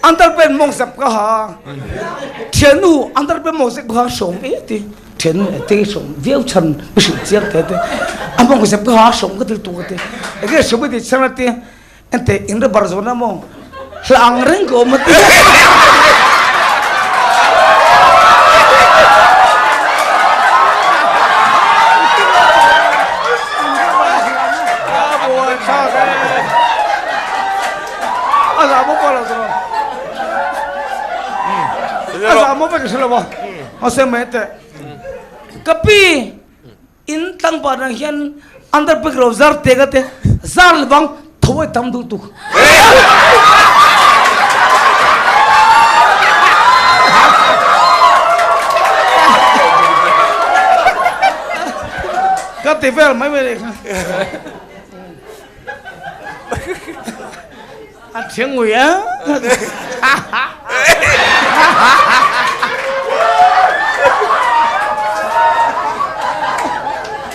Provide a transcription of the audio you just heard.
Underpant mawng zep ka ha. Thiannu underpant mawng zep ka ha sawm e ti. Thiannu e te sawm viau chhan mi hrilh chiang te te. A mawng zep ka ha sawm ka til tu ka ti. Enge sawm i ti chhan a ti. Ente in re bar zawn a maw. Hla ang reng ka awm a ti. A za mo pawh lo chu a za mo pawh ka hre lo a mahse mai teh ka pi in tlangval ang hian underpack lo zar te ka te zar le bang tho ai tam duh tuk. Ka ti vel mai mai kha. A thiang ngui a.